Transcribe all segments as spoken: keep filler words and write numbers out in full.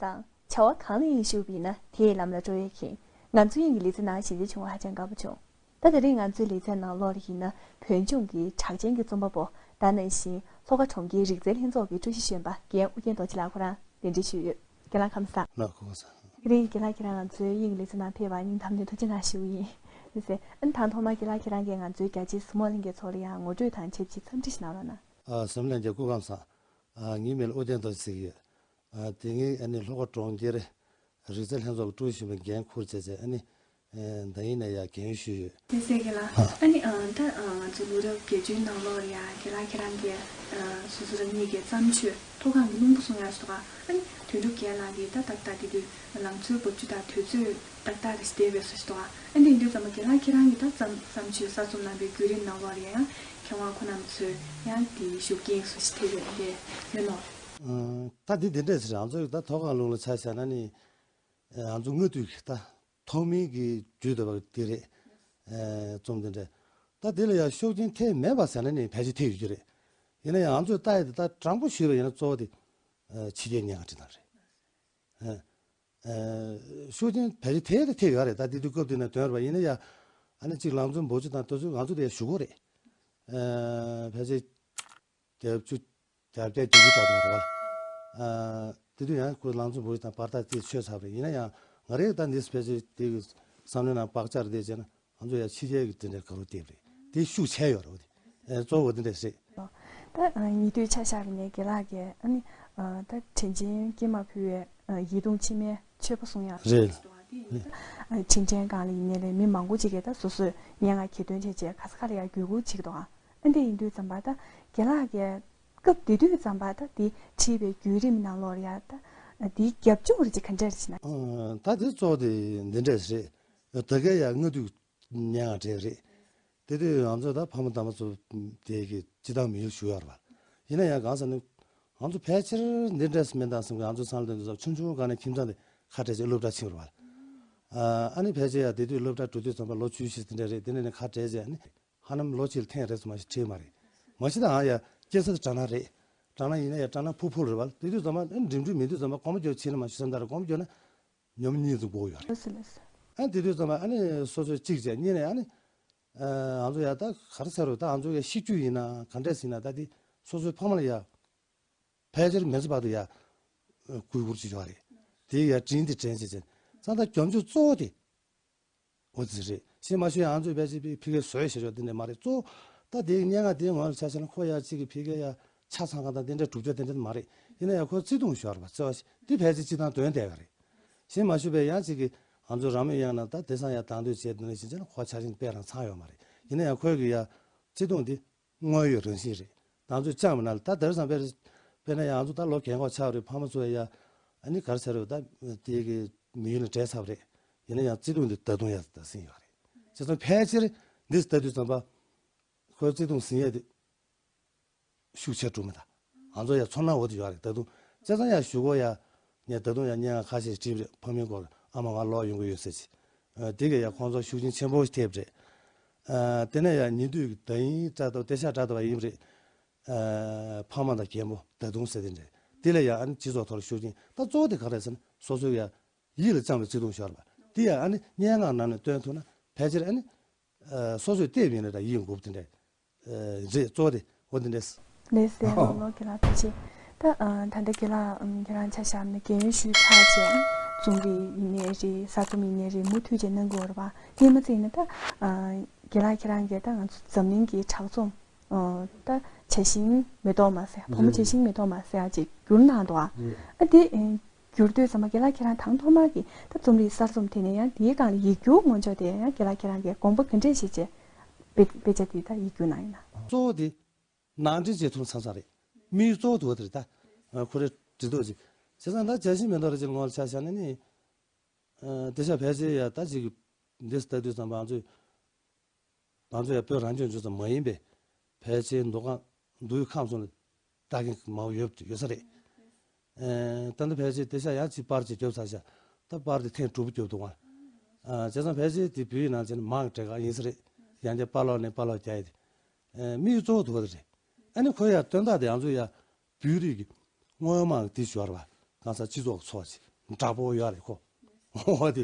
དང་། བྱ་བ་གང་ལ་ཡང་ཞུགས་པ་ཡིན་ན་དེ་ཡི་ལམ་ལ་འགྲོ་ཡོད་མཁན། ང་ཚོའི་དབྱིངས་ཀྱི་ལེ་ཚན་ནང་ཞལ་མཇལ་བྱུང་བ་ཧ་ཅང་དགའ་པོ་བྱུང་། ད་དེ་རིང་ང་ཚོའི་ལེ་ཚན་ནང་ལོགས་ལ་ཡིན་ན་བོད་ལྗོངས་ཀྱི་གྲགས་ཅན་གྱི་རྩོམ་པ་པོ་ད་ནང་བཞིན་ལྷོ་ཁ་གྲོང་ཁྱེར་རིག་རྩལ་ལྷན་ཚོགས་ཀྱི་ཀྲུའུ་ཞི་གཞོན་པ་རྒན་ཨུ་རྒྱན་རྡོ་རྗེ་ལགས་ཁོ་རང་གདན་འདྲེན་ཞུས་ཡོད། རྒན་ལགས་ཁམས་བཟང་། ལགས་ཁམས་བཟང་། དེ་རིང་རྒན་ལགས་ཁྱེད་རང་ང་ཚོའི་དབྱིངས་ཀྱི་ལེ་ཚན་ནང་ཕེབས་པར་སྙིང་ཐག་པ་ནས་ཐུགས་རྗེ་གནང་ཞུ་གི་ཡིན། ལགས་སེ། ཨ་ནི་དང་ཐོག་མར་རྒན་ལགས་ཁྱེད་རང་གིས་ང་ཚོའི་རྒྱ་ཆེའི་གཟིགས་མོ་བརྒྱུད་ལས་ཚོགས་ལ་ཡང་ངོ་སྤྲོད་དང་ཆབས་ཅིག་འཚམས་འདྲི་ཞིག་གནང་རོགས་གནང་། ཨ། གཟིགས་མོ་བརྒྱུད་ལས་སྐུ་ཁམས་བཟང་། ཨ། ངའི་མིང་ལ་ཨུ་རྒྱན་རྡོ་རྗེ་ཟེར་གྱི་ཡོད། ཨ། དེ་སྔོན་ཨ་ནི་ལྷོ་ཁ་གྲོང་ཁྱེར་རིག་རྩལ་ལྷན་ཚོགས་ཀྱི་ཀྲུའུ་ཞི་གཞོན་པའི་འགན་འཁུར་བྱས་བྱས་ཨ་ནི། ཨ། ད་ཡིན་ན་ཡང་རྒན་ཡོལ་ཞུས་ཡོད། ལགས་སེ་རྒན་ལགས། ཨ་ནི་ཨ་ད་ང་ཚོ་ལོ་རབས་བརྒྱད་ཅུའི་ནང་ལོགས་ལ་ཡང་རྒན་ལགས་ཁྱེད་རང་གིས་ཨ་སོ་སོ་རང་ཉིད་ཀྱི་བརྩམས་ཆོས་མཐོ་སྒང་གི་རླུང་བུ་གསུང་ཡག་ཞུ་དོ་ག་ཨ་ནི་དོན་གྲུབ་རྒྱལ་ལགས་ཀྱིས་ད་ཏག་ཏག་དེ་དུས་ལང་ཚོའི་རྦབ་ཆུ་དང་དུས་ཚོད་ཏག་ཏག་རེ་ཞིག་བསྡད་པའི་བཟོ་ཞིག་འདུག་ཨ་ནི་དེ་དུས་ཙམ་པ་རྒན་ལགས་ཁྱེད་རང་གིས་ད་བརྩམས་བརྩམས་ཆོས་གསར་རྩོམ་གནང་པའི་བརྒྱུད་རིམ་ནང་ལོགས་ལ་ཡང་མཁས་དབང་ཁོང་རྣམ་ཚོས་ཡང་དེའི་ཞུགས་རྐྱེན་བཟོ་ཞིག་ཐེབས་ཡོད་པས་ཡོད་ནོ། ཨ། ད་འདི་འདི་འདྲས་ཟེར་ང་ཚོའི་ད་མཐོ་སྒང་རླུང་ལ་ཆ་བཞག་ན་ནི། ཨ། ང་ཚོ་སྔ་དུས་ཀྱི་ད་ཐོག་མའི་གི་བརྒྱུད་འདུག་པ་དེ་རེད། ཨ། རྩོམ་དེ་འདྲ། ད་དེ་ལ་ཡང་ཤུགས་རྐྱེན་ཐེབས་མེད་པ་ཟེར་ན་ནི་ཕལ་ཆེར་ཐེབས་ཡོད་ཀྱི་རེད། ཡིན་ན་ཡང་ང་ཚོས་ལྟ་ཡ་དེ་ད་དྲང་པོ་ཞུས་པ་ཡིན་ན་གཙོ་བོ་དེ། ཨ། ཕྱི་རྒྱལ་སྙན་ངག་འབྲི་སྟངས་རེད། ཨ། ཨ། ཤུགས་རྐྱེན་ཕལ་ཆེར་ཐེབས་དེ་ཐེབས་ཡོད་རེད། ད་དེ་དུས་སྐབས་དེ་ན་དོན་རེད་པ་ཡིན་ན་ཡང་། ཨ་ནི་གཅིག་ལང་ཚོའི་འབབ་ཆུ་དང་དེ་ཚོ་ང་ཚོ་དེ་ཡང་ཞུ་གི་རེད། ཨ། ཕལ་ཆེར། བརྒྱད་ཅུ། བརྒྱད་བརྒྱད་བརྒྱད་ཅུ་གྲངས་ཐོབ་རེད་པ། ཨ། དེ་དུས་ཡང་ཁོས་ལང་ཚོའི་འབབ་ཆུ་དང་བར་ཐག་དེ་ཆོད་ཚར་བ་རེད། ཡིན་ན་ཡང་ང་རའི་ད་འདི་ཕལ་ཆེར་དེ་གི་བསམ་བློའི་ནང་བག་ཆགས་རེད་བྱས་ན་ང་ཚོ་ཡང་ཕྱི་རྒྱལ་གྱི་དེ་འདྲའི་དགའ་རབ་བསྡད་པ་རེད། དེ་ཤུགས་ཆེ་ཡོད་རེད། ཨ། གཙོ་བོ་དེ་འདྲ་རེད། ད་ཉེ་དུས་ཆ་བཞག་པ་ཡིན་ན་རྒན་ལགས་ཀྱིས་ཨ་ནི་ད་དྲིན་ཆེན་ཀྱེ་མ་ཕུལ་བའི་ཡིད་དུ་འོང་མཆི་མའི་མཆོད་པ་གསུང་ཡག་རེད། དྲིན་དྲན་སྒང་ལ་ཡིན་ནའི་རེད། མི་མང་པོ་ཅིག་གིས་ད་སོ་སོས་སྙན་ངག་གྱེར་འདོན་བྱས་བྱས་ག་ས་ག་ལ་ཡང་བརྒྱུད་སྐུར་བྱེད་ཀྱི་འདུག་ཨ། ཨ་འདི་ཡིན་དུས་ཙམ་པ་ད་རྒན་ལགས་ཀྱིས་སྐབས་དེ་དུས་ཙམ་པ་ད་འདི་བྲིས་པའི་བརྒྱུད་རིམ་ནང་ལོགས་ལ་ཡང་ད་འདིའི་རྒྱབ་ལྗོངས་རེ་ཅིག་ག་འདྲ་རེ་ཞིག་ན། ཨ། ད་དེ་གཙོ་བོ་དེ་འདི་འདྲས་རེད། ད་ག་ཡང་སྔ་དུས་སྙན་ངག་འབྲི་རེད། དེ་དུས་ང་ཚོ་ད་ཕ་མ་དམ་པ་ཚོ་དེ་གི་སྤྱི་བཏང་མི་ཡུལ་ཞུ་ཡོད་རེད་པ། ཡིན་ན་ཡང་གང་ཟེར་ན། ང་ཚོ་ཕལ་ཆེར་འདི་འདྲས་མིན་ད་བསམ་གི་ང་ཚོ་སང་ལ་དེ་ཚོ་ཆུང་ཆུང་སྒང་ནས་ཁྱིམ་ཚང་དེ་ཁ་བྲལ་བྱས་སློབ་གྲྭ་ཕྱིན་རེད་པ། ཨ་ནི་ཕལ་ཆེར་ཡང་དེ་དུས་སློབ་གྲྭ་འགྲོ་དུས་ཙམ་པ་ལོ་བཅུ་བཞི་དེ་འདྲ་རེད། དེ་ནས་ནི་ཁ་བྲལ་བྱས་ཨ་ནི། ཧ་ལམ་ལོ་གཅིག་ལ་ཐེངས་རེ་ཙམ་མ་ཞིག་ཁྲིད་མ་རེད། མ་གཞི་ད་ཨང་ཡ་སྐྱེས་ས་དེ་གྲ་ནང་རེད། གྲ་ནང་ཡིན་ན་ཡ་གྲ་ནང་ཕུ་ཕུ་རེད་པ། དེ་དུས་ཙམ་པ་ཨ་ནི་འགྲིམ་འགྲུལ་མེད་དུས་ཙམ་པ་གོམ་བགྱོད་ཕྱིན་ན་མ་ཞིག་སེམས་ཐག་རེད། གོམ་བགྱོད་ན་ཉོམ་གཉིས་ཙམ་འགོར་ཡོད་རེད། ལགས་སོ་ལགས་སོ། ཨ་ནི་དེ་དུས་ཙམ་པ་ཨ་ནི་སོ་སོའི་གཅིག་བྱས་གཉིས་ནས་ཨ་ནི། ཨ། ང་ཚོ་ཡ་ད་ག་རེ་ཟེར་རོ། ད་ང་ཚོ་ཡ་ཤི་རྒྱུ་ཡིན་ན་ག་འདྲས་ཡིན་ན་ད་དེ་སོ་སོའི་ཕ་མ་ལ་ཡ་ཕལ་ཆེར་མི་ཚེ་བར་དུ་ཡ་གུས་བཀུར་བྱེད་ཆོག་རེད། དེ་ཡ་དྲིན་དེ་དྲན་བྱེད་ཅན་ཙང་ད་རྒྱབ་ལྗོངས་གཙོ་བོ་དེ། འོ་དེ་རེད། ཤེས་མ་ཤེས་ང་ཚོས་ཕལ་ཆེར་ཕ་གིར་བཟོས་བྱེད་ཆོག་དེ་འདྲ་མ་རེད། གཙོ་བོ་ད་དེའི་སྙན་ངག་དེའི་ངོ་ལ་ཆ་བཞག་ན་ཁོ་ཡ་གཅིག་གི་ཕ་གིར་ཡ་ཆ་ཚང་གང་དང་དེ་འདྲ་གྲུབ་ཆ་དེ་འདྲ་མ་རེད། ཡིན་ན་ཡང་ཁོའི་བརྩེ་དུང་ཤོར་བ་བརྩེ་བ་ཞིག་དེ་ཕལ་ཆེར་སྤྱིར་བཏང་སྟོན་བསྡད་པ་རེད། ཤེས་མ་ཤེས་པའི་ཡང་གཅིག་གི་ང་ཚོ་རང་མོས་ཡང་ན་ད་དེང་སང་ཡ་དང་དོད་བྱས་དེ་འདྲ་ཞིག་བྱས་ན་ཁོ་ཆ་ཤིང་དཔེ་རང་ཚང་ཡོད་མ་རེད། ཡིན་ན་ཡང་ཁོའི་གི་ཡ་བརྩེ་དུང་དེ། དངོས་ཡོད་རང་བཞིན་རེད། ང་ཚོས་བཅངས་པ་ན་ད་དེར་བསམ་པའི་དཔེར་ན་ཡང་ང་ཚོ་ད་ལོ་རྒན་གོག་ཆགས་རེད། ཕ་མ་ཚོ་ཡ་ཨ་ནི་ག་རེ་ཟེར་རེད། ད་དེ་གི་མི་ཡུལ་ནས་བྲལ་ཚར་བ་རེད། ཡིན་ན་ཡང་བརྩེ་དུང་འདི་ད་དུང་ཡ་ད་ཟིན་ཡོད་རེད། བྱས་ཙང་ཕལ་ཆེར་འདི་ལྟ་དུས་ཙམ་པ་ཁོའི་བརྩེ་དུང་ཟིན་ཡས་དེ་ཤུགས་ཆེ་འགྲོ་མི་ད་ང་ཚོ་ཡ་ཚོར་སྣང་འོ་དེ་ཡོད་རེད། ད་དུང་བྱས་ཙང་ཡ་ཞུ་གོ་ཡ་ངས་ད་དུང་ཡ་སྙན་ངག་ཁ་ཤས་བྲིས་པ་རེད། ཕ་མའི་སྐོར་ཨ་མ་ང་ལོག་ཡོང་གི་ཡོད་ཟེར་གྱི། ཨ། དེ་གས་ཡང་ཁོང་ཚོར་ཤུགས་རྐྱེན་ཆེན་པོ་ཞིག་ཐེབས་རེད། ཨ། དེ་ནས་ཡང་ཉེ་དུས་ཀྱི་ད་ཡིན་བཀྲ་ཐོབ་སྟེར་ཤ་བཀྲ་ཐོབ་པ་ཡིན་པ་རེད། ཨ། ཕ་མ་དང་རྒན་པོ་ད་དུང་ཟེར་དེ་འདྲ། དེ་ལ་ཡང་ཨ་ནི་སྤྱི་ཚོགས་ཐོག་ལ་ཤུགས་རྐྱེན་ད་གཙོ་བོ་དེ་ག་རེ་ཟེར་ན་སོ་སོའི་ཡང་ཡིད་ལ་བཅངས་པའི་བརྩེ་དུང་ཤོར་བ་དེ་ཡང་ཨ་ནི་སྙན་ངག་ནང་ནས་སྟོན་ཐུབ་ན་ཕལ་ཆེར་ཨ་ནི། ཨ། སོ་སོས་བལྟས་པ་ཡིན་ན་ད་ཡིད་འགུག་དེ་འདྲ། ཨ། རེད། གཙོ་བོ་དེ་འོ་དེ་འདྲས། ལགས་སེ། ལགས་ལགས་རྒན་ལགས་ཐུགས་རྗེ་ཆེ། ད་ཨ་ད་ལྟ་རྒན་ལགས་ཨམ་ཁྱེད་རང་ཆ་བཞག་ན་རྒན་ཡོལ་ཞུས་ཚར་རྗེས་རྩོམ་རིག་ཡིན་ནའི་རེད། གསར་རྩོམ་ཡིན་ནའི་རེད། མུ་མཐུད་བྱས་གནང་གི་ཡོད་རེད་པ། དེ་མ་ཚད་ཡིན་ན་ད་ཨ་རྒན་ལགས་ཁྱེད་རང་གིས་ད་ང་ཚོ་འཛམ་གླིང་གི་གྲགས་རྩོམ་ཨ་ད་བྱ་ཤིང་མེ་ཏོག་མ་ཟེར། བུ་མོ་བྱ་ཤིང་མེ་ཏོག་མ་ཟེར་ཡ་ཅིག་བསྒྱུར་གནང་འདུག་ཨ། ཨ་དེ་ཨ་བསྒྱུར་དུས་ཙམ་པ་རྒན་ལགས་ཁྱེད་རང་དང་ཐོག་མར་གྱི་ད་རྩོམ་རིག་གསར་རྩོམ་དེ་ནས་ཡང་དེའི་སྒང་ལ་ཡིག་སྒྱུར་ངོ་ཅོག་དེ་ཡང་རྒན་ལགས་ཁྱེད་རང་གིས་དགོངས་པ་ག་འདྲས་བཞེས་བྱས་དཔེ་དཔེ་ཆ་དེ་ད་ཡིག་སྒྱུར་གནང་ཡིན་ན། གཙོ་བོ་དེ་ནང་འདྲེན་བྱེད་ཐུབ་ན་ཚང་ཚང་རེད། དམིགས་ཡུལ་གཙོ་བོ་དེ་བ་དེ་རེད་ད། ཁོ་རེ་འབྲི་འདོད་ཅིག་བྱས་ཙང་ད་བྱ་ཤིང་མེ་ཏོག་རེ་ཅིག་ངོ་ལ་ཆ་བཞག་ན་ནི། དེ་ཤ་ཕལ་ཆེར་ཡ་ད་ཅིག་འདི་ལྟ་དུས་ཙམ་པ་ང་ཚོས། ང་ཚོ་ཡང་བོད་རང་སྐྱོང་ལྗོངས་ཙམ་མ་ཡིན་པའི་ཕལ་ཆེར་མདོ་ཁམས་མདོ་དབུས་ཁམས་གསུམ་ལ་ལྟ་མཁན་མང་པོ་ཡོད་ཡོད་ས་རེད། ཨེ། ད་ལྟ་ཕལ་ཆེར་དེ་ཤ་ཡང་ཅིག་པར་ཅིག་རྒྱོབ་ཚར་ཤག་ད་པར་དེ་ཐེངས་དྲུག་པོ་རྒྱོབ་འདུག་ཨ། བྱས་ཙང་ཕལ་ཆེར་དེ་བོད་ཡིག་ནང་བྱས་ན་མང་གྲས་ཁག་ཡིན་ས་རེད། ཡང་བསྐྱར་པར་ལོག་ནས་པར་ལོག་རྒྱག་ཡས་དེ། ཨེ། དམིགས་ཡུལ་གཙོ་བོ་དེ་བ་དེ་རེད། ཨ་ནི་ཁོ་ཡང་དོན་དག་དེ་ང་ཚོ་ཡང་བོད་རིགས་ཀྱི་སྔོན་མ་དེ་ཞོར་བ་གང་ཟག་སྤྱི་ཚོགས་ཚོགས་ཅིག་དྲག་པོ་ཡོད་རེད་ཁོ། འོ་དེ་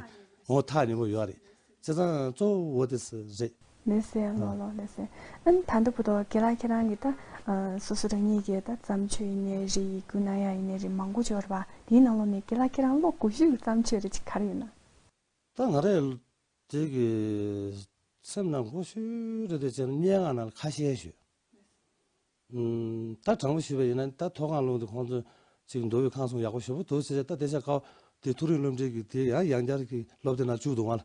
འོ་ཐག་ཉེ་པོ་ཡོད་རེད། བྱས་ཙང་གཙོ་བོ་འོ་དེ་རེད། ལགས་སེ། ལགས་ལགས་ལགས་སེ། ཨ་ནི་ད་ལྟ་བར་དུ་རྒན་ལགས་ཁྱེད་རང་གིས་ད་ཨ་སོ་སོ་རང་ཉིད་ཀྱིས་ད་བརྩམས་ཆོས་ཡིན་ནའི་རེད། ཡིག་རྒྱུགས་གནང་ཡག་ཡིན་ནའི་རེད། མང་པོ་ཅིག་ཡོད་རེད་པ། དེའི་ནང་ལོགས་ནས་རྒན་ལགས་ཁྱེད་རང་བློ་སྒུག་ཤོས་ཀྱི་བརྩམས་ཆོས་རེ་ཅིག་ག་རེ་ཡོད་ན། ད་ང་རས་དེ་གི་སེམས་ནང་གོ་ཤོས་རེ་དེ་བྱས་ན་སྙན་ངག་ནང་ལ་ཁ་ཤས་ཤོད། ཨུམ། ད་དྲང་པོ་ཞུས་པ་ཡིན་ན་ད་མཐོ་སྒང་ལུང་དེ་ཁོང་ཚོ་ཅིག་མདོ་དབུས་ཁམས་གསུམ་ཡག་པོ་ཞེ་པོ་འདུག་ཟེར། ད་དེ་ཤ་ཀའོ་དེ་མཐོ་རིམ་སློབ་འབྲིང་གི་དེ་ཡང་ཡང་བསྐྱར་གྱི་སློབ་དེབ་ནང་བཅུག་འདུག་ང་ལ།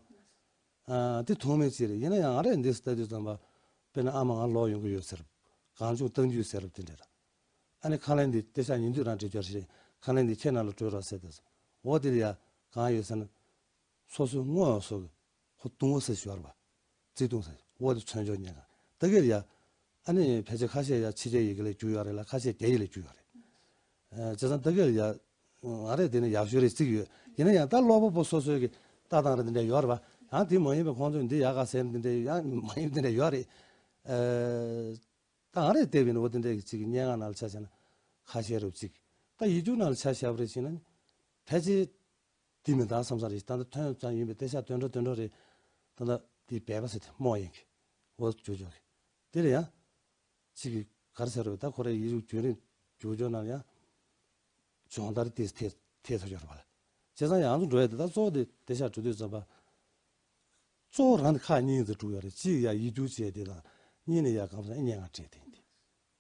ཨ་དེ་མཐོང་མེད་ཅིག་རེད། ཡིན་ན་ཡང་ང་རས་འདི་ལྟ་དུས་ཙམ་པ་དཔེར་ན་ཨ་མ་ང་ལོག་ཡོང་གི་ཡོད་ཟེར། གངས་ལྗོངས་གཏམ་རྒྱུད་ཟེར་བ་དེ་འདྲ་རེད། ཨ་ནི་ཁ་ལན་འདི་དེ་ཤ་ཉིན་དུས་རང་བྲིས་རྒྱུ་རེད། ཁ་ལན་འདི་ཁྱེད་རྣམས་ལ་སྤྲོད་རོགས་ཟེར་དུས་འོ་དེ་ལ་ཡ་གང་ཡོད་ཟེར་ན། སོ་སོའི་དངོས་སུ་ཁོ་དུང་བ་ཟེར་ཞོར་བ། བརྩེ་དུང་ཟེར་འོ་དེ་མཚོན་ཆོག་ཉན་ག་ད་གེར་ཡ། ཨ་ནི་ཕལ་ཆེར་ཁ་ཤས་ཡ་ཕྱི་རྒྱལ་ཡི་གེ་ལས་བསྒྱུར་ཡོད་རེད་ལ། ཁ་ཤས་རྒྱ་ཡིག་ལས་བསྒྱུར་ཡོད་རེད། ཨ་བྱས་ཙང་ད་གེར་ཡ། ང་རས་དེ་ནི་ཡག་ཤོས་རེད་བརྩི་གི་ཡོད། ཡིན་ན་ཡང་ད་ཀློག་པ་པོ་སོ་སོའི་གི་ལྟ་སྟངས་རེ་འདི་འདྲ་ཡོད་རེད་བ། ཡང་དེ་མ་ཡིན་པའི་ཁོང་ཚོས་འདི་ཡག་ག་ཟེར་འདི་འདྲ་ཡང་མ་ཡིན་འདི་འདྲ་ཡོད་རེད། ཨ་ད་ང་རས་བལྟས་པ་ཡིན་ན་འོ་དེ་འདྲ་གི་ཅིག་གི་སྙན་ངག་ནང་ལ་ཆ་བཞག་ན་ཁ་ཤས་རེད་བརྩི་གི། ད་ཡིག་རྒྱུགས་ནང་ལ་ཆ་བཞག་པ་རེད་བྱས་ན་ནི་ཕལ་ཆེར། དེ་མི་འདང་བསམ་ས་རེད། ད་ལྟ་ཐོན་ཙམ་ཡིན་པས་དེ་ཤ་དོན་འགྲོ་དོན་འགྲོ་རེད། ད་ལྟ་དེ་སྦས་པ་ཟེར་དེ་རྨོ་ཡིན་གི། འོ་ཇོ་ཇོ་གི། དེ་ལ་ཡང་ཅིག་གི་ག་རེ་ཟེར་རོ། ད་ཁོ་རའི་ཡིག་རྒྱུགས་རྒྱུན་རིང་ཇོ་ཇོ་ན་ཡང་སྦྱོང་བརྡར་དེ་ཐེ་ཐེ་ཐོ་ཡོད་རེད་བ་ལ། བྱས་ཙང་ཡང་ཚོ་འགྲོ་ཡ་དེ་ད་གཙོ་བོ་དེ་དེ་ཤ་འགྲོ་དུས་ཙམ་པ། གཙོ་བོ་རང་དེ་ཁག་གཉིས་ཙམ་དྲུག་ཡོད་རེད། གཅིག་ཡ་ཡིག་རྒྱུགས་བྱས་དེ་དང་གཉིས་ནས་ཡ་གང་ཟེར་སྙན་ངག་བྲིས་དེ་ཡིན་ཏེ།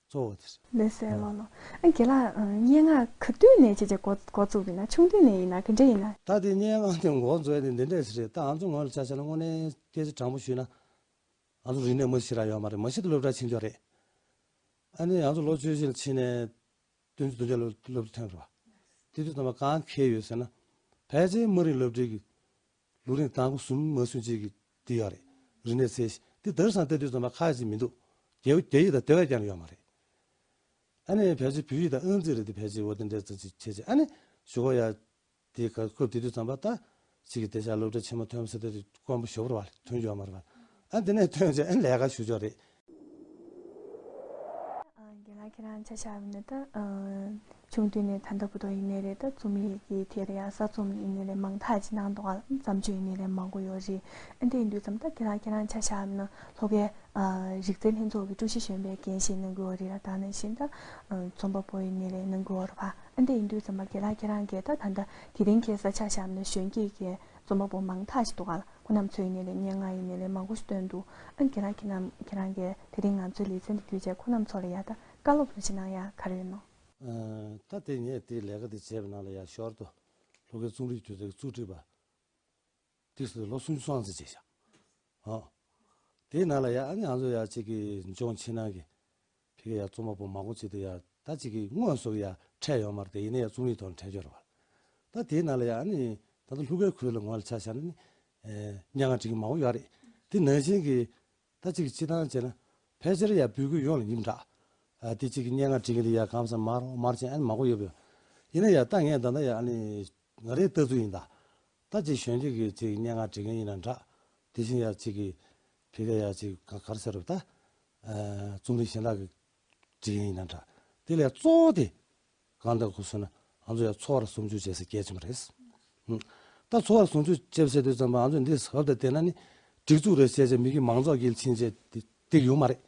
གཙོ་བོ་དེ་རེད། ལགས་སེ། ལགས་ལགས། ཨ་རྒན་ལགས་སྙན་ངག་ག་དུས་ནས་བྱས་བྱས་འགོ་འགོ་བཙུགས་པ་ཡིན་ན། ཆུང་དུས་ནས་ཡིན་ན་ག་འདྲ་ཡིན་ན། ད་དེ་སྙན་ངག་དེ་འགོ་འཛུགས་ཡ་དེ་འདི་འདྲས་ཞིག་རེད། ད་ང་ཚོ་ངོས་ལ་ཆ་བཞག་ན་དངོས་གནས་སྐད་ཆ་དྲང་པོ་ཞུས་ན། ང་ཚོ་རིག་གནས་མ་ཤེས་ར་ཡོད་མ་རེད། མ་ཤེས་ཏེ་སློབ་གྲྭ་ཕྱིན་ཆོག་རེད། ཨ་ནི་ང་ཚོ་ལོ་བཅུ་བཞི་ལ་ཕྱིན་ནས་བདུན་ཅུ་དོན་བརྒྱད་ལོ་སློབ་གྲྭ་ཐོན་པ་རེད་བ། དེ་དུས་ཙམ་པ་གང་ཁེལ་ཡོད་ཟེར་ན། ཕལ་ཆེར་དམའ་རིམ་སློབ་གྲྭའི་གི་ལོ་རིམ་དང་པོ་གསུམ་མ་ཟིན་ཅིག་གི་དེ་ཡོད་རེད། རིག་གནས་ཚད་གཞི་དེ་དེར་སང་ལྟ་དུས་ཙམ་པ་ཁ་ཅིག་མི་འདུག་རྒྱ་རྒྱ་ཡིག་དང་དེ་བས་ཀྱང་ཡོད་མ་རེད། ཨ་ནི་ཕལ་ཆེར་བོད་ཡིག་དང་ཨང་རྩིས་རེད། དེ་ཕལ་ཆེར་འོ་དེ་འདྲ་ཙམ་ཅིག་བྱས་རྗེས་ཨ་ནི་ཞུ་གོ་ཡ། དེ་ག་སྐབས་དེ་དུས་ཙམ་པ་ད་ཅིག་གི་དེ་ཤ་སློབ་གྲྭ་ཆེན་མོ་ཐོན་ཟེར་དེ་དུས་དཀོན་པོ་ཞེ་པོ་རེད་བ། ཐོན་རྒྱུ་ཡོད་མ་རེད་བ། ཨ་དེ་ནས་ཐོན་རྗེས་ཨ་ནི་ལས་ཀ་ཞུ་ཆོག་རེད། ཨ་རྒན་ལགས་ཁྱེད་རང་ཆ་བཞག་པ་ཡིན་ན་ད་ཨ་ཆུང་དུས་ནས་ད་ལྟ་བར་དུ་ཡིན་ནའི་རེད། ད་རྩོམ་ཡིག་གི་ཐད་ལ་ཡང་གསར་རྩོམ་ཡིན་ནའི་རེད། མང་དག་ཅིག་གནང་འདུག་ག་བརྩམས་ཆོས་ཡིན་ནའི་རེད། མང་པོ་ཡོད་རེད། ཨ་འདི་ཡིན་དུས་ཙམ་ད་རྒན་ལགས་ཁྱེད་རང་ཆ་བཞག་པ་ཡིན་ན་ལྷོ་ཁའི་ཨ་རིག་རྩལ་ལྷན་ཚོགས་ཀྱི་ཀྲུའུ་ཞི་གཞོན་པའི་འགན་བཞེས་གནང་གི་ཡོད་རེད་ལ། ད་ནང་བཞིན་ད་ཨ་རྩོམ་པ་པོ་ཡིན་ནའི་རེད། གནང་གི་ཡོད་རེད་བ། ཨ་འདི་ཡིན་དུས་ཙམ་པ་རྒན་ལགས་ཁྱེད་རང་གིས་ད་ད་ལྟ་དེ་རིང་ཁ་སང་ཆ་བཞག་པ་ཡིན་ན་གཞོན་སྐྱེས་ཀྱི་རྩོམ་པ་པོ་མང་དག་ཞིག་འདུག་ག་ཁོ་རྣམ་ཚོ་ཡིན་ནའི་རེད། སྙན་ངག་ཡིན་ནའི་རེད། མང་པོ་ཞིག་བཏོན་འདུག་ཨ་ཁྱེད་རང་ཁྱེད་རྣམ་ཁྱེད་རང་གིས་དེ་རིང་ང་ཚོའི་ལེ་ཚན་འདི་བརྒྱུད་བྱས་ཁོ་རྣམ་ཚོ་ལ་ཡ་ད་བཀའ་སློབ་རེ་ཞིག་གནང་ཡ་ག་རེ་ཡོད་ནོ། ཨ་ད་དེ་ངས་དེའི་ལས་ཀ་དེ་བྱས་པའི་ནང་ལ་ཡ་ཞོར་དུ་ལྷོ་ཁའི་རྩོམ་རིག་སྒྱུ་རྩལ་གྱི་གཙོ་ཁྲིད་པ་དེ་ཚོ་ལོ་སུམ་ཅུ་སོ་ལྔ་ཙམ་བྱས་ཤག་ཨ་དེའི་ནང་ལ་ཡ་ཨ་ནི་ང་ཚོ་ཡ་གཅིག་གི་ལྗོངས་ཕྱི་ནང་གི་ཕ་གི་ཡ་རྩོམ་པ་པོ་མང་པོ་ཅིག་དེ་ཡ་ད་ཅིག་གི་དངོས་སུ་ཡ་འཕྲད་ཡོད་མ་རེད་དེ། ཡིན་ན་ཡ་རྩོམ་ཡིག་ཐོག་ནས་འཕྲད་ཡོད་རེད་བ། ད་དེའི་ནང་ལ་ཡ་ཨ་ནི་ད་ལྟ་ལྷོ་ཁའི་ཁུལ་ལ་ངོས་ལ་ཆ་བཞག་ན་ནི་ཨེ་སྙན་ངག་འབྲི་མཁན་མང་པོ་ཡོད་རེད། དེ་ནང་བཞིན་གྱི་ད་ཅིག་གི་སྤྱི་བཏང་བྱས་ན་ཕལ་ཆེར་ཡ་བོད་ཁུལ་ཡོངས་ལ་ཡིན་འདྲ། ཨ་དེ་ཅིག་གི་སྙན་ངག་འབྲི་མཁན་དེ་ཡ་གང་ཟེར་མར་འོང་མར་ཕྱིན་ཨ་ནི་མང་པོ་ཡོད་པ་ཡོད། ཡིན་ན་ཡ་ད་ངས་ད་ལྟ་ཡ་ཨ་ནི་ང་རའི་ལྟ་ཚུལ་ཡིན་ད། ད་ཅིག་གཞོན་སྐྱེས་ཀྱི་ཅིག་སྙན་ངག་འབྲི་མཁན་ཡིན་ན་འདྲ། དེ་བཞིན་ཡ་ཅིག་གི་ཕ་གི་ཡ་ཅིག་ག་ག་རེ་ཟེར་རོ་ད། ཨ་རྩོམ་རིག་གཞན་དག་གི་འབྲི་མཁན་ཡིན་ན་འདྲ། དེ་ལས་གཙོ་བོ་དེ་གང་ལྟར་གོ་སོང་ན་ང་ཚོ་ཡ་འཚོ་བར་ཟུང་འཇུག་བྱེད་ས་གལ་ཆེན་པོ་རེད། ཧུམ། ད་འཚོ་བར་ཟུང་འཇུག་བྱེད་ཟེར་དུས་ཙམ་པ་ང་ཚོ་འདི་ཟབ་ཏུ་བལྟས་ན་ནི་སྒྲིག་འཛུགས་རེ་བྱས་བྱས་མི་སྒེར་མང་ཚོགས་ཀྱིས་ཕྱིན་བྱས་དེ་དེ་ཡོད་མ་རེད།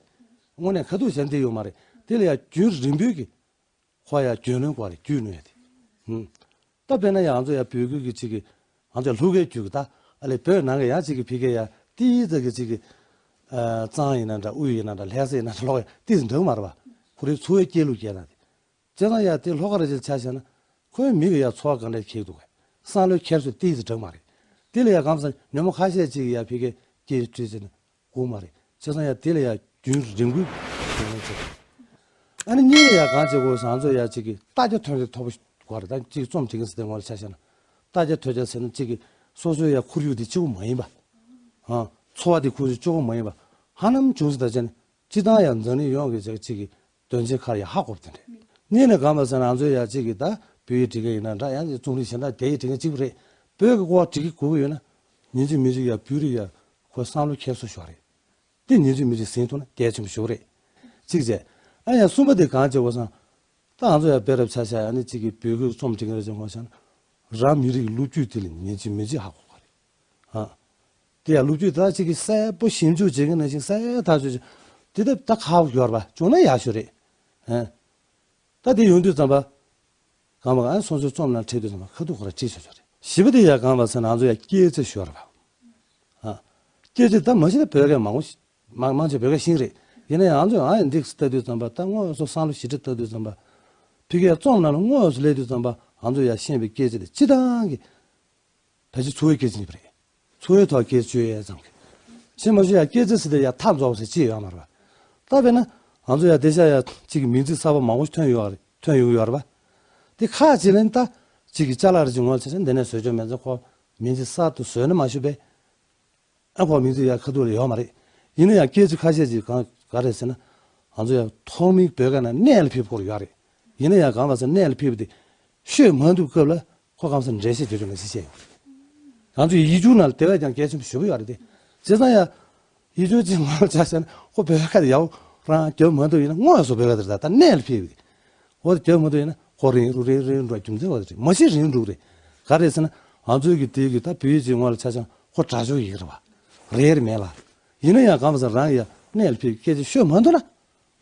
དངོས་གནས་ཁ་ཐུག་བྱས་ན་དེ་ཡོད་མ་རེད། དེ་ལ་ཡ་རྒྱུན་རིང་པོའི་གི་ཁོ་ཡ་རྒྱུན་ལོན་དགོས་རེད། རྒྱུན་ལོན་ཡ་དེ། ཧུམ། ད་དཔེར་ན་ཡ་ང་ཚོ་ཡ་བོད་ཁུལ་གྱི་ཅིག་གི་ང་ཚོ་ཡ་ལྷོ་ཁའི་རྒྱུད་ཀྱི་ད་ཨ་ལས་བོད་ནང་གི་ཡང་ཅིག་གི་ཕ་གི་ཡ་ཏིས་ཙ་གི་ཅིག་གི་ཨ་གཙང་ཡིན་ན་འདྲ། དབུས་ཡིན་ན་འདྲ། ལྷ་ས་ཡིན་ན་འདྲ། ལྷོ་ཁ་ཡ་ཏིས་འདྲ་མ་རེད་བ། ཁོ་རའི་འཚོ་བའི་སྐྱེལ་ལུགས་སྐྱེལ་སྟངས་དེ། བྱས་ཙང་ཡ་དེ་ལྷོ་ཁ་ར་ཅིག་ཆ་བཞག་ན་ཁོའི་མི་གི་ཡ་འཚོ་བ་ག་འདྲ་འཁྱེར་འདུག་གས། བསམ་བློའི་འཁྱེར་སོ་ཏིས་ཙ་འདྲ་མ་རེད། དེ་ལ་ཡ་གང་ཟེར་ཉོན་མོངས་ཁ་ཤས་ཅིག་ཡ་ཕ་གི་སྐྱེལ་སྤྲོད་བྱས་ན། དགོས་མ་རེད། བྱས་ཙང་ཡ་དེ་ལ་ཡ་རྒྱུན་རིང་པོའི་དོན་ལ་བྱེད། ཨ་ནི་གཉིས་ལ་ཡ་གང་བྱེད་དགོས་ཟེར་ང་ཚོ་ཡ་གཅིག་གི་ལྟ་རྒྱ་ཐོན་རྒྱ་མཐོ་པོ་དགོས་རེད། ད་གཅིག་རྩོམ་འབྲི་མཁན་ཟེར་དེ་ངོ་ལ་ཆ་བཞག་ན་ལྟ་རྒྱ་ཐོན་རྒྱ་ཟེར་ན་གཅིག་གི་སོ་སོའི་ཡ་ཁོར་ཡུག་དེ་གཅིག་པོ་མ་ཡིན་པ། ཨ་འཚོ་བ་དེ་ཁོར་ཡུག་གཅིག་པོ་མ་ཡིན་པ། ཧ་ལམ་བྱུང་ཟེར་ད་བྱས་ན་སྤྱི་བཏང་ཡ་འཛམ་གླིང་ཡོངས་ཀྱི་ཅིག་གཅིག་གི་དོན་ཆེན་ཁག་ཡ་ཧ་གོ་བ་དེ་རེད། གཉིས་ནས་གང་པ་ཟེར་ན་ང་ཚོ་ཡ་གཅིག་གི་ད་བོད་ཡིག་འབྲི་མཁན་ཡིན་ན་འདྲ། ཡང་རྩོམ་རིག་གཞན་དག་རྒྱ་ཡིག་འབྲི་མཁན་གཅིག་པུ་རེད། བོད་ཀྱི་སྐོར་འབྲི་གི་དགོས་ཀྱི་ཡོད་ན་ཉིན་གཅིག་མི་གཅིག་ཡ་བོད་རིགས་ཡ་ཁོའི་བསམ་བློ་འཁྱེར་སོ་ཞོག་རེད། དེ་ཉིན་གཅིག་མི་གཅིག་ཟིན་ཐུབ་ན་གལ་ཆེན་པོ་ཞིག་རེད། གཅིག་བྱས། ཨ་ཡང་གསུམ་པ་དེ་གང་བྱེད་དགོས་སམ། ད་ང་ཚོ་ཡང་དཔེ་རབ་ཆ་བཞག་ཡ་ནི་གཅིག་གི་བོད་ཁུལ་རྩོམ་འབྲི་མཁན་རེ་ཅིག་ངོ་ཤེས་ན། རང་མི་རིགས་ཀྱི་ལོ་རྒྱུས་དེ་ལ་ཉན་གཅིག་མིན་གཅིག་ཧ་གོ་གི་རེད། ཨ། དེ་ཡང་ལོ་རྒྱུས་ད་ཅིག་གི་གསལ་པོ་ཞིབ་འཇུག་བྱེད་མཁན་ནང་བཞིན་གསལ་ཐག་ཆོད་ཅིག་དེ་ལྟ་ད་ཁག་པོ་ཡོད་རེད་པ། བྱུང་ན་ཡག་ཤོས་རེད། ཨ། ད་དེ་ཡོང་དུས་ཙམ་པ། གང་པ་ཨ་སོ་སོའི་རྩོམ་ནང་ཁྲིད་དུས་ཙམ་པ་ཁ་ཐུག་ཁོ་ར་བྲིས་ཆོག་ཆོག་རེད། བཞི་པ་དེ་ཡང་གང་པ་ཟེར་ན་ང་ཚོ་ཡང་སྐད་ཆ་ཤོར་བ། ཨ། སྐད་ཆ་ད་མ་གཞི་ད་བོད་སྐད་མང་པོ་ཞིག་མང་མང་ཆེ་བོད་སྐད་ཤེས་རེད། ཡིན་ན་ཡང་ང་ཚོས་ཨ་ཡང་འདི་ལྟ་དུས་ཙམ་པ་ད་དངོས་སུ་བསམ་བློ་ཞིབ་ཕྲ་ལྟ་དུས་ཙམ་པ། ཕ་གིའི་རྩོམ་ནང་ལ་དངོས་སུ་སླེབས་དུས་ཙམ་པ་ང་ཚོས་ཡང་ཤེས་པའི་སྐད་ཆ་དེ་སྤྱིར་བཏང་གི་ཕལ་ཆེར་འཚོ་བའི་སྐད་ཆ་ཡིན་པ་རེད། འཚོ་བའི་ཐོག་སྐད་ཆ་བརྗོད་ཡས་ཙམ་གྱི། ཤེས་མ་ཤེས་ཡ་སྐད་ཆ་ཟེར་དེ་ཡ་ཐག་རྫོགས་ཟེར་ཅི་ཡོད་མ་རེད་པ། ད་དཔེར་ན། ང་ཚོ་ཡ་དེ་ཤ་ཡ་གཅིག་གི་མིང་ཚིག་གསར་པ་མང་པོ་ཞིག་ཐོན་ཡོད་རེད། ཐོན་ཡོང་གི་ཡོད་རེད་པ། དེ་ཁག་ཅིག་ལ་ནི་ད། གཅིག་གི་ཅ་ལག་རེ་ཅིག་ངོ་ཚ་ཆ་འདི་ནས་བཟོས་ཆོག་མེད་ཚེ་ཁོ། མིང་ཚིག་གསར་དུ་བཟོས་ནི་མ་ཞུ་བས། ཨ་ཁོ་མིང་ཚིག་ཡ་ཁ་ཐུག་ལ་ཡོད་མ་རེད། ཡིན་ན་ཡང་སྐད་ཆ་ཁ་ཤས་ཅིག་གང་ག་རེད་ཟེར་ན། ང་ཚོ་ཡ་ཐོག་མའི་བོད་སྐད་ནང་གནས་ལ་ཕེབས་སྐོར་ཡོད་རེད། ཡིན་ན་ཡང་གང་ལ་ཟེར་གནས་ལ་ཕེབས་པ་དེ། ཤོད་མ་ཐུབ་སྐབས་ལ། ཁོ་གང་ཟེར་འགྲེལ་བཤད་བྱེད་ཆོག་ནས་ཟེར་བཤད་ཡོད་རེད། ང་ཚོ་ཡིག་སྒྱུར་ནང་ལ་དེ་བས་ཀྱང་གལ་ཆེན་པོ་ཞེ་པོ་ཡོད་རེད་དེ། བྱས་ཙང་ཡ། ཡིག་སྒྱུར་ཅིག་ངོ་ལ་ཆ་བཞག་ན་ཁོ་བོད་སྐད་ཡག་རང་རྒྱབ་མ་ཐུབ་ཡིན་ན་དངོས་སུ་བོད་སྐད་དེ་ད་ལྟ་གནས་ལ་ཕེབས་ཡོད་རེད། འོ་དེ་རྒྱབ་མ་ཐུབ་ཡིན་ན་ཁོ་རིང་རུ་རིང་རིང་འགྲོ་རྒྱུ་མཚན་འོ་དེ་རེད། མ་གཞི་རིང་འགྲོ་རེད། ག་རེ་ཟེར་ན། ང་ཚོའི་གི་དེའི་གི་ད་བོད་ཡིག་ཅིག་ངོ་ལ་ཆ་བཞག་ན་ཁོ་དྲག་ཤོས་ཡིག་རེད་བ། རེད་རེད་མེད་ལ། ཡིན་ན་ཡང་གང་ཟེར་རང་ཡ་གནས་ལ་ཕེབས་སྐད་ཆ་ཤོད་མ་ཐུབ་ན།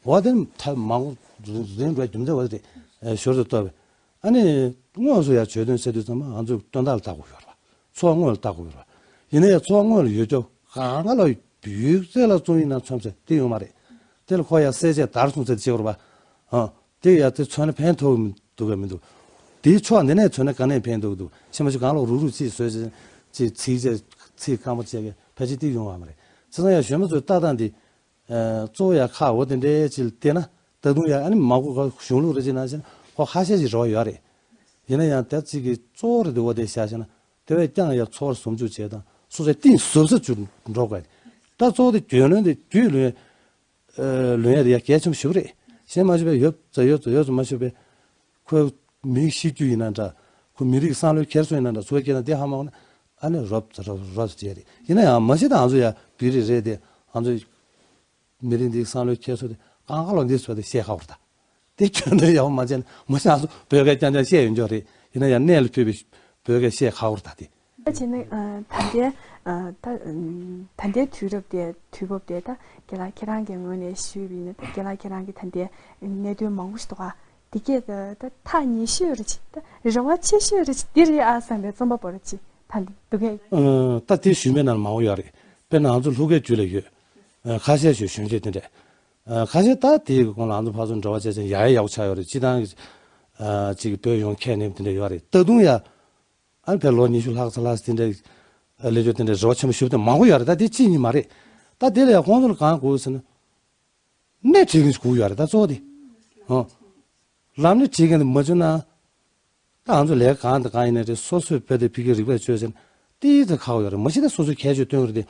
འོ་དེ་ཐབས་མང་པོ་རིང་རུ་རྒྱུ་མཚན་འོ་དེ་རེད། ཞོར་དུ་ལྟོས་པས། ཨ་ནི། དངོས་སུ་ཡ་བརྗོད་དོན་ཟེར་དུས་ཙམ་པ་ང་ཚོས་དོན་དག་ལ་ལྟ་དགོས་ཡོད་རེད་བ། ཚོར་བ་དངོས་ལ་ལྟ་དགོས་ཡོད་རེད་བ། ཡིན་ན་ཡང་ཚོར་བ་དངོས་ལ་ཡོད་ཀྱོག་གང་ག་ལ་ཡུག་ཚད་ལ་བཙོང་ཡིན་ན་ཚོམས་ཚད་དེ་ཡོད་མ་རེད། དེ་ལ་ཁོ་ཡ་གསལ་བྱེད་དར་སོང་ཚད་བྱེད་དགོས་རེད་བ། ཨ། དེ་ཡ་དེ་ཚོན་ལ་ཕན་ཐོགས་མི་འདུག་ག་མི་འདུག་དེའི་ཕྱོགས་འདི་ནས་ཚོན་ལ་ག་ནས་ཕན་ཐོགས་འདུག་ཕྱི་མ་ཞིག་གང་ལོག་རུག་རུག་ཅིག་བཟོས་ཅིག་ཅིག་ཚིག་བཅད་ཚིག་སྐམ་པོ་བཅད་གི་ཕལ་ཆེར་དེ་ཡོང་བ་མ་རེད། བྱས་ཙང་ཡ་གཞོན་པ་ཚོའི་ལྟ་སྟངས་འདི། གཙོ་བོ་ཡ་ཁག་འོ་དེ་འདྲའི་ཅིག་བལྟས་ན་ད་དུང་ཡ་ཨ་ནི་མ་གོ་ག་གཞུང་ལུགས་རེ་ཅིག་ནང་བཞིན་ཁོ་ཁ་ཤས་ཤིག་རེ་བ་ཡོད་རེད། ཡིན་ན་ཡང་ད་ཅིག་གི་གཙོ་བོ་རེད་འདུག་འོ་དེ་བཞག་བྱས་ན་དེ་བས་ཀྱང་ཡ་ཚོར་ཟུང་འཇུག་བྱས་དང་སོ་སོའི་གཏིང་ཟབ་ས་ཅིག་འགྲོ་དགོས། ད་གཙོ་བོ་དེ་རྒྱུས་ལོན་དེ་རྒྱུས་ལོན་ལོན་ཡ་དེ་ཡ་གལ་ཆེན་པོ་ཞེ་པོ་རེད། གཞན་མ་ཞུ་བས་ཡོད་ཙ་ཡོད་ཙ་ཡོད་ཙ་མ་ཞུ་བས། ཁོའི་མིང་ཤེས་རྒྱུ་ཡིན་ན་འདྲ། ཁོ་མི་རིགས་བསམ་བློའི་འཁྱེར་སོ་ཡིན་ན་འདྲ་ཚོ་སྐྱེས་ན་དེ་ཧ་མ་གོ་ན་ཨ་ནི་རོབ་ཙ་རོབ་རོབ་ཙ་བྱས་རེད། ཡིན་ན་ཡང་མ་གཞི་ད་ང་ཚོ་ཡ་བོད་རིགས་རེད་དེ་ང་ཚོ་མི་རིགས་འདིའི་བསམ་བློའི་འཁྱེར་སོ་དེ་གང་ག་ལོ་འདི་ཚོ་དེ་བཤད་ཁག་པོ་རེད་ད། དེ་ཁྱོན་ནས་ཡག་པོ་མ་བྱས་ན་མ་གཞི་ང་ཚོ་བོད་སྐད་རྐྱང་རྐྱང་བཤད་ཡོད་འཇོག་རེད། ཡིན་ན་ཡང་གནས་ལ་ཕུལ་བའི་བོད་སྐད་བཤད་ཁག་པོ་རེད་ད་དེ། ད་བྱས་ན་ད་ལྟའི་ད་ད་ལྟའི་དུས་རབས་དེ་དུས་བབ་དེ་ད་རྒན་ལགས་ཁྱེད་རང་གི་ངོས་ནས་ཞུས་པ་ཡིན་ན་ད་རྒན་ལགས་ཁྱེད་རང་གི་ད་ལྟའི་གནད་དོན་མང་པོ་ཞིག་འདུག་ག་དེ་གས་ད་ད་ཐག་ཉེ་ཤོས་རེད་ཅི་ད་རེ་བ་ཆེ་ཤོས་རེད་ཅི་འདི་རེད་ཨ་བསམ་པའི་རྩོམ་པ་པོ་རེད་ཅི་ད་འདི་འདུག་གས། ད་དེ་ཞུས་པའི་ནང་མང་པོ་ཡོད་རེད། དཔེར་ན་ང་ཚོ་ལྷུག་རྒྱས་རྒྱུད་ལ་ཡོད། ཁ་ཤས་ཤིག་གཞོན་སྐྱེས་དེ་འདྲས། ཁ་ཤས་ད་དེའི་གོང་ལ་ང་ཚོ་ཕར་ཚུར་འབྲེལ་བ་བྱས་ཙང་ཡག་ཡག་ཡག་པོ་ཆགས་ཡོད་རེད། སྤྱི་བཏང་གི་ཅིག་བོད་ཡོང་ཁས་ལེན་དེ་འདྲས་ཡོད་རེད། ད་དུང་ཡ། ཨ་ནི་ཕར་ལོ་ཉི་ཤུ་ལྷག་ཙམ་ལྷག་ཙམ་དེ་འདྲའི་ལས་ཆོད་དེ་འདྲའི་རེ་བ་ཆེན་པོ་ཞུ་བ་དེ་མང་པོ་ཡོད་རེད། ད་དེ་གཅིག་གཉིས་མ་རེད། ད་དེ་ལ་ཡང་ཁོང་ཚོ་ལ་གང་དགོས་ཟེར་ན། སྣེ་ཁྲིད་མཁན་ཞིག་དགོས་ཡོད་རེད་ད་གཙོ་བོ་དེ། ཨོ། ལམ་སྣེ་ཁྲིད་མཁན་དེ་མ་བྱུང་ན། ད་ང་ཚོ་ལས་ཀ་གང་དང་གང་ཡིན་ན་རེད། སོ་སོས་བོད་དེ་ཕ་གིའི་རིག་པ་བཅོས་ཟེར་ན་ཏིག་ཙམ་ཁག་པོ་ཡོད་རེད། མ་གཞི་ད་སོ་སོས་ཁྱད་ཆོས་སྟོན་གི་རེད་དེ།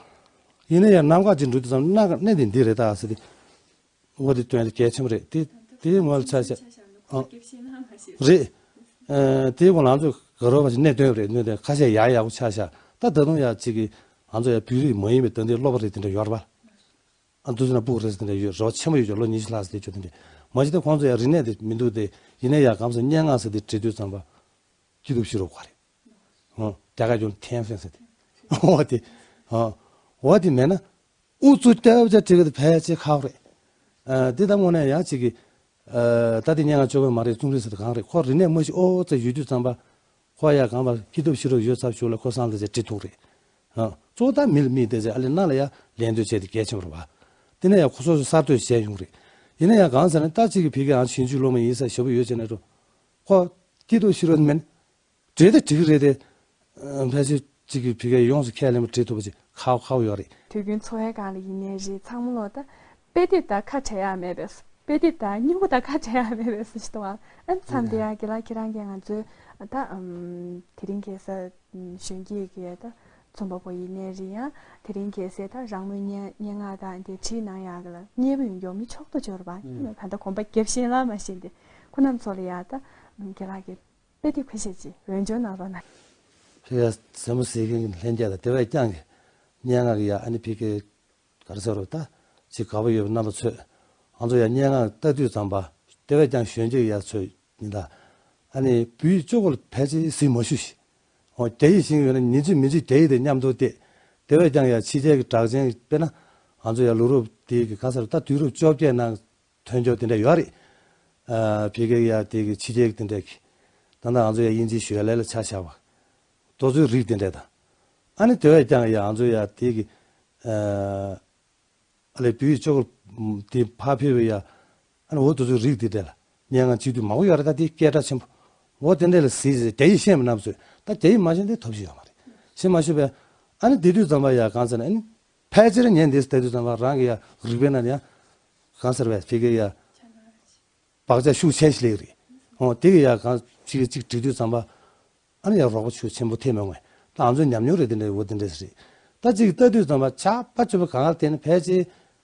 ཡིན་ན་ཡང་རྣམ་དཀར་ཅིག་འགྲོ་དུས་ཙམ་སྣེ་སྣེ་དེ་འདི་རེད་ད་ཟེར་ཏེ། འོ་དེ་སྟོན་ཡ་དེ་གལ་ཆེན་པོ་རེད་དེ། དེའི་ངོ་ལ་ཆ་བཞག་ཨ། རེད། ཨ། དེའི་ངོ་ལ་ང་ཚོས་དགའ་རབ་པ་ཞིག་སྣེ་སྟོན་པ་རེད། སྣེ་དེ་ཁ་ཤས་ཡག་ཡག་པོ་ཆ་བཞག་ད་ད་དུང་ཡ་གཅིག་གིས་ང་ཚོ་ཡ་བོད་རིགས་མ་ཡིན་པའི་ད་ལྟའི་སློབ་པ་རེད་དེ་འདྲ་ཡོད་རེད་པ། ཨ། འདུག་ཟེར་ན་སྤུ་གུ་རེད་ཟེར་དེ་འདྲ་ཡོད། རེ་བ་ཆེན་པོ་ཡོད་ཀྱང་ལོ་ཉི་ཤུ་ལྷག་ཙམ་དེ་ཆོད་དེ་འདྲ། མ་གཞི་དེ་ཁོང་ཚོ་ཡ་རིག་གནས་དེ་མི་འདུག་དེ། ཡིན་ན་ཡང་གང་ཟེར་སྙན་ངག་ཟེར་དེ་བྲིས་དུས་ཙམ་པ། སྐྱིད་སྡུག་ཤེས་རབ་ག་རེད། ཨོ། རྒྱ་གར་ཡོད་ཐན་ཧྥེན་ཟེར་དེ། འོ་དེ། ཨོ། འོ་དེ་མེད་ན། ཨུ་ཚུགས་རྒྱབ་རྒྱབ་བྲིས་གི་དེ་ཕལ་ཆེར་ཁག་པོ་རེད། ཨ། དེ་ད་དངོས་གནས་ཡང་གཅིག་གི། ཨ། ད་དེ་སྙན་ངག་བཅོས་དགོས་མ་རེད། རྩོམ་རིག་ཟེར་དེ་གང་རེད། ཁོ་རིག་གནས་མ་ཤེས་ཨོ་ཙེ་ཡོད་དུས་ཙམ་པ། ཁོ་ཡ་གང་པ་སྐྱིད་སྡུག་ཤེས་རབ་ཡོད་ཚར་ཞུགས་ལ་ཁོ་སང་ལ་ཟེར་བྲིས་ཐུབ་རེད། ཨ། གཙོ་བོ་ད་མི་ལ་མི་དེ་ཚོས་ཨ་ལེ་ན་ལ་ཡ་ལན་འདེབས་བྱས་ཏེ་གལ་ཆེན་པོ་རེད་བ། དེ་ནས་ཡང་ཁོ་སོ་སོ་གསར་གཏོད་བྱས་ཡོང་རེད། ཡིན་ན་ཡང་གང་ཟེར་ན་ད་གཅིག་གི་ཕ་གི་ཨང་ཆིན་ཆུ་སློབ་མ་ཡིན་ས་ཞེ་པོ་ཡོད་ཅེ་ན་འགྲོ། ཁོ་སྐྱིད་སྡུག་ཤེས་རབ་མིན། བྲིས་ཏེ་འགྲིག་གི་རེད་དེ། ཕལ་ཆེར་གཅིག་གི་ཕ་གི་ཡོངས་སུ་ཁས་ལེན་པ་བྲིས་ཐུབ་པ་ཅིག་ཁག་ཁག་ཡོད་རེད། དུས་རྒྱུན་འཚོ་བའི་སྒང་ལ་ཡིན་ནའི་རེད། ཚང་མ་ལོ་ད། དཔེ་དེབ་དང་ཁ་བྲལ་ཡག་མེད་པས། དཔེ་དེབ་དང་སྨྱུ་གུ་དང་ཁ་བྲལ་ཡག་མེད་པས་ཟེར་ཞིག་འདུག་ཨ། ཨ་མཚམས་དེ་ཡང་རྒན་ལགས་ཁྱེད་རང་གིས་ང་ཚོའི་ད་ཨམ། དེ་རིང་ཁ་སང་གཞོན་སྐྱེས་ཀྱི་ད་རྩོམ་པ་པོ་ཡིན་ནའི་རེད། ཡང་དེ་རིང་ཁ་སང་ད་རང་མོས་སྙན་སྙན་ངག་དང་དེ་བྲིས་གནང་ཡག་གི་ལ་མཉེས་པོ་ཡོང་ཡོང་མི་ཆོག་ཏུ་འབྱོར་བ་ད་ལྟ་གོམ་པ་རྒྱབ་ཤེས་ལ་མ་ཤེས་ཏེ་ཁོ་རྣམ་ཚོ་ལ་ཡང་ད་རྒན་ལགས་ཀྱི་དཔེ་དེབ་ཁ་ཤས་ཅིག་འོས་སྦྱོར་གནང་རོགས་གནང་། ཕ་གི་ཟབ་མོ་ཟེར་མཁན་གྱི་ལྷན་རྒྱས་དང་དེ་བས་ཀྱང་གི་སྙན་ངག་གི་ཡ་ཨ་ནི་ཕ་གི་ག་རེ་ཟེར་རོ་ད་ཅིག་དགའ་པོ་ཡོད་པའི་རྣམ་པ་ཚོས་ང་ཚོ་ཡ་སྙན་ངག་ལྟ་དུས་ཙམ་པ་དེ་བས་ཀྱང་གཞོན་སྐྱེས་ཡ་ཚོས་ཡིན་ད་ཨ་ནི་བོད་ཡིག་སྤྱོད་སྒོ་ལ་ཕལ་ཆེར་གཟིགས་མ་ཞུ་ཞིག་ཨོ་རྒྱ་ཡིག་ཤེས་ཀྱི་ཡོད་ན་ཉིན་གཅིག་མིན་གཅིག་རྒྱ་ཡིག་དེ་མཉམ་དུ་བལྟས། དེ་བས་ཀྱང་ཡང་ཕྱི་རྒྱལ་གྱི་གྲགས་ཅན་དཔེར་ན་ང་ཚོ་ཡང་ལུ་རུབ་དེ་གི་ག་ས་རུ་ད་དུས་རབས་བཅོ་བརྒྱད་ནང་ཐོན་ཆོག་དེ་འདྲ་ཡོད་རེད། ཨ་ཕ་གི་ཡ་དེ་གི་ཕྱི་རྒྱལ་གྱི་དེ་འདྲ་གི། ད་ལྟ་ང་ཚོ་ཡ་དབྱིན་ཇི་ཞོལ་ལས་ལ་ཆ་བཞག་པ། དེ་ཚོའི་རིགས་དེ་འདྲ་དང་། ཨ་ནི་དེ་བས་ཀྱང་ཡ་ང་ཚོ་ཡ་དེ་གི་ཨ་ཨ་ལས་བོད་ཡིག་ཅོག་དེ་ཕར་ཕེབས་པའི་ཡ། ཨ་ནི་འོ་དེ་ཚོའི་རིགས་དེ་འདྲ་ལ་སྙན་ངག་བཅོས་དུས་མང་པོ་ཡོད་རེད། ད་དེ་སྐད་གྲགས་ཆེན་པོ། འོ་དེ་འདྲ་ལ་གཟིགས་ཟེར་རྒྱ་ཡིག་ཤེས་པ་རྣམས་ཚོས་ད་རྒྱ་ཡིག་མ་ཤེས་དེ་ཐོབ་ཤེས་ཡོད་མ་རེད། ཤེས་མ་ཤེས་པས། ཨ་ནི་དེ་དུས་ཙམ་པ་ཡ་གང་ཟེར་ན་ཨ་ནི། ཕལ་ཆེར་ཉན་འདི་ལྟ་དུས་ཙམ་པ་རང་གི་ཡ་རིག་པའི་ནང་ནས་ཡ། གང་ཟེར་བས་ཕ་གི་ཡ། བག་ཆགས་ཤུགས་ཆེ་ཞིག་སླེབས་རེད། ཨོ་དེ་གི་ཡ་གང་ཅིག་ཅིག་བྲིས་དུས་ཙམ་པ། ཨ་ནི་ཡ་རོགས་པ་ཤུགས་ཆེན་པོ་ཐེབས་མི་འོང་། ད་ང་ཚོའི་ཉམས་མྱོང་རེད། དེ་འདྲ་འོ་དེ་འདྲ་རེད། ད་ཅིག་ལྟ་དུས་ཙམ་པ་ཆགས་པ་ཆོད་པ་གང་ག་དེ་ནི་ཕལ་ཆེར་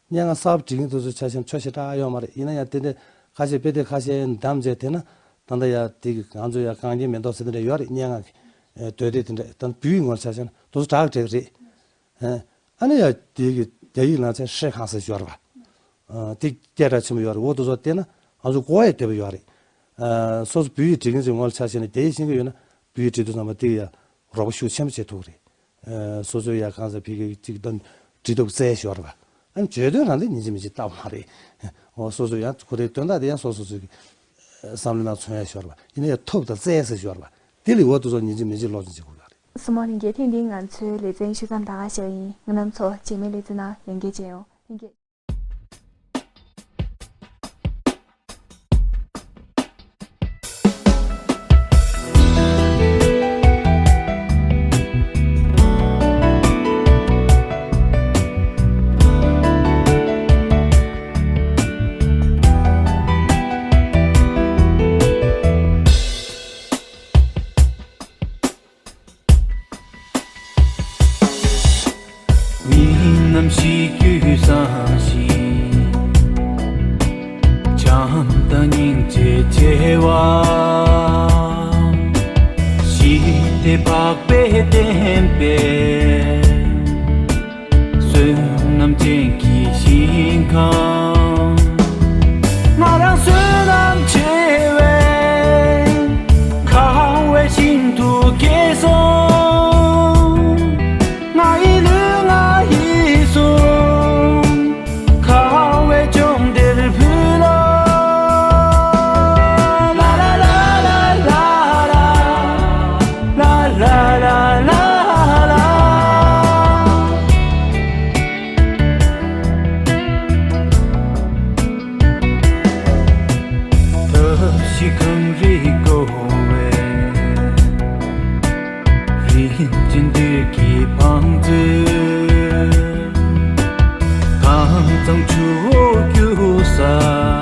སྙན་ངག་གསར་པ་འབྲི་མཁན་དེ་ཚོ་ཆ་བཞག་ན་ཆོག་ཤེས་དྲག་ཡོད་མ་རེད། ཡིན་ན་ཡང་དེ་འདྲ་ཁ་ཤས་དཔེ་དེབ་ཁ་ཤས་བདམས་བྱས་དེ་ན་ད་ལྟ་ཡ་དེ་གི་ང་ཚོ་ཡ་གངས་རྒྱན་མེ་ཏོག་ཟེར་དེ་འདྲ་ཡོད་རེད། སྙན་ངག་གི་མདོ་སྡེ་དེ་འདྲ་ད་བོད་ཡིག་ངོ་ལ་ཆ་བཞག་ན་དེ་ཚོ་དྲག་དྲག་རེད། ཨ་ནི་ཡ་དེ་གི་རྒྱ་ཡིག་ནང་ཚན་ཧྲེ་ཁང་ཟེར་ཡོད་རེད་པ། དེ་སྐད་གྲགས་ཆེན་པོ་ཡོད་རེད། འོ་དེ་ཚོ་བལྟས་ན་ང་ཚོ་གོ་ཡ་བདེ་པོ་ཡོད་རེད། སོ་སོ་བོད་ཡིག་འབྲི་མཁན་ཚོའི་ངོ་ལ་ཆ་བཞག་ན་རྒྱ་ཡིག་ཤེས་ཀྱི་ཡོད་ན་བོད་ཡིག་འབྲི་དུས་ཙམ་པ་དེ་ཡ་རོགས་པ་ཤུགས་ཆེན་པོ་བྱེད་ཐུབ་རེད། སོ་སོའི་ཡ་གང་ཟེར་ཕ་གི་གཅིག་དང་འབྲི་ཐུབ་རྩལ་ཞིག་ཡོད་རེད་པ། ཨ་ནི་བརྗོད་དོན་རང་དེ་ཉིན་གཅིག་མིན་གཅིག་ལྟ་བ་མ་རེད། འོ་སོ་སོ་ཡང་ཁོ་རའི་དོན་དག་དེ་ཡང་སོ་སོ་སོའི་གི་བསམ་བློའི་ནང་མཚོན་ཡ་ཞིག་ཡོད་རེད་པ། ཡིན་ན་ཡང་ཐུབ་དང་རྩལ་ཟེར་ཞིག་ཡོད་རེད་པ། དེ་ལས་འོ་དེ་ཚོ་ཉིན་གཅིག་མིན་གཅིག་ཀློག་ཀྱང་བྱེད་དགོས་ཡོད་རེད། སྲུ་མོ་ལྷན་རྒྱས། ཐེངས་འདིའི་ང་ཚོའི་ལེ་ཚན་ཞུ་མཚམས་ད་ག་ཞིག་ཡིན། ང་རྣམ་ཚོ་རྗེས་མའི་ལེ་ཚན་ནང་ཡང་བསྐྱར་མཇལ་ཡོང་། ལྷན་རྒྱས། མི་རྣམས་ཤི་རྒྱུ་བསམ་ཞིང་། བྱམས་དང་སྙིང་རྗེ་ཆེ་བ། ཞི་བདེ་འཕགས་པའི་བསྟན་པའི། བསོད་ནམས་ཅན་གྱི་ཞིང་ཁམས། ང་རང་བསོད་ནམས་ཆེ་བས་ཁ་བའི་ཞིང་དུ་སྐྱེས་སོང་། ང་ཡི་ལུས་ངག་ཡིད་གསུམ་ཁ་བའི་ལྗོངས་འདིར་ཕུལ་ལོ། ལ་ལ་ལ་ལ། ལ་ལ་ལ་ལ། ཐབས་ཤེས་གངས་རི་བསྐོར་བའི་རིན་ཆེན་འདོད་ཀྱི་བང་མཛོད། དྭངས་གཙང་ཆུ་བོ་རྒྱུག་ས།